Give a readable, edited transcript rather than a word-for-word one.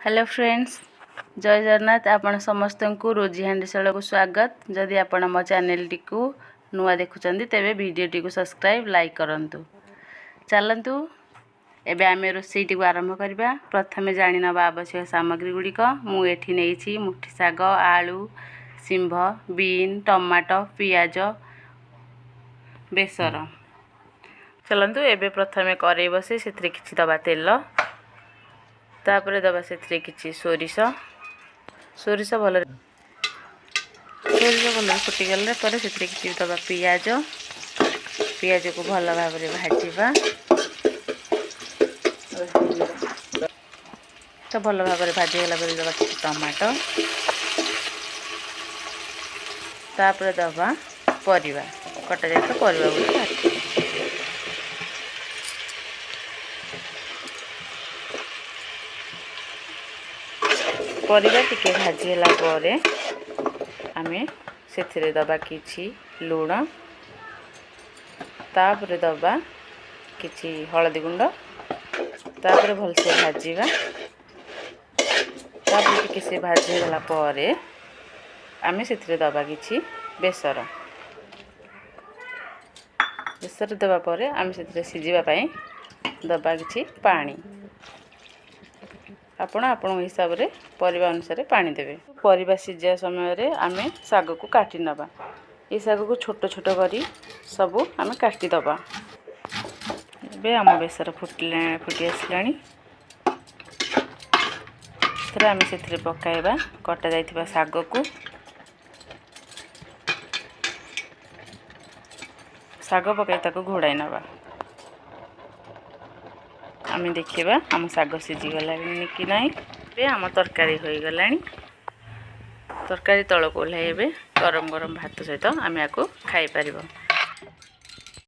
Hello friends, ଜୟ ଜଗନ୍ନାଥ। ଆପଣ ସମସ୍ତଙ୍କୁ ରୋଜି ହାଣ୍ଡିଶାଳକୁ ସ୍ୱାଗତ। ଯଦି ଆପଣ ମୋ ଚ୍ୟାନେଲଟିକୁ ନୂଆ ଦେଖୁଛନ୍ତି, ତେବେ ଭିଡ଼ିଓଟିକୁ ସବସ୍କ୍ରାଇବ୍, ଲାଇକ୍ କରନ୍ତୁ। ଚାଲନ୍ତୁ, ଏବେ ଆମେ ରୋଷେଇଟିକୁ ଆରମ୍ଭ କରିବା। ପ୍ରଥମେ ଜାଣିନେବା ଆବଶ୍ୟକ ସାମଗ୍ରୀ ଗୁଡ଼ିକ। ମୁଁ ଏଠି ନେଇଛି ମୁଠି ଶାଗ, ଆଳୁ, ଶିମ୍ବ, ବିନ୍, ଟମାଟୋ, ପିଆଜ, ବେସର। ଚାଲନ୍ତୁ, ଏବେ ପ୍ରଥମେ କରେଇ ବସେଇ ସେଥିରେ କିଛି ଦେବା ତେଲ। ତାପରେ ଦେବା ସେଥିରେ କିଛି ସୋରିଷ। ସୋରିଷ ଭଲରେ ଫୁଟିଗଲା ପରେ ସେଥିରେ କିଛି ଦେବା ପିଆଜ। ପିଆଜକୁ ଭଲ ଭାବରେ ଭାଜିବା। ତ ଭଲ ଭାବରେ ଭାଜିଗଲା ପରେ ଦେବା କିଛି ଟମାଟୋ। ତାପରେ ଦେବା ପରିବା, କଟା ଯାଇଥିବା ପରିବା ଗୁଡ଼ିକ। ପରିବା ଟିକେ ଭାଜି ହେଲା ପରେ ଆମେ ସେଥିରେ ଦେବା କିଛି ଲୁଣ। ତାପରେ ଦେବା କିଛି ହଳଦୀ ଗୁଣ୍ଡ। ତାପରେ ଭଲସେ ଭାଜିବା। ତାପରେ ଟିକେ ସେ ଭାଜି ହେଇଗଲା ପରେ ଆମେ ସେଥିରେ ଦେବା କିଛି ବେସର। ବେସର ଦେବା ପରେ ଆମେ ସେଥିରେ ସିଝିବା ପାଇଁ ଦେବା କିଛି ପାଣି। ଆପଣ ଆପଣଙ୍କ ହିସାବରେ ପରିବା ଅନୁସାରେ ପାଣି ଦେବେ। ପରିବା ସିଝିବା ସମୟରେ ଆମେ ଶାଗକୁ କାଟି ନେବା। ଏ ଶାଗକୁ ଛୋଟ ଛୋଟ କରି ସବୁ ଆମେ କାଟିଦେବା। ଏବେ ଆମ ବେସର ଫୁଟିଲା, ଫୁଟି ଆସିଲାଣି। ଏଥିରେ ଆମେ ସେଥିରେ ପକାଇବା କଟା ଯାଇଥିବା ଶାଗକୁ। ଶାଗ ପକାଇ ତାକୁ ଘୋଡ଼ାଇ ନେବା। ଆମେ ଦେଖିବା ଆମ ଶାଗ ସିଝିଗଲାଣି କି ନାହିଁ। ଏବେ ଆମ ତରକାରୀ ହୋଇଗଲାଣି। ତରକାରୀ ତଳକୁ ଓହ୍ଲାଇ ଏବେ ଗରମ ଗରମ ଭାତ ସହିତ ଆମେ ୟାକୁ ଖାଇପାରିବା।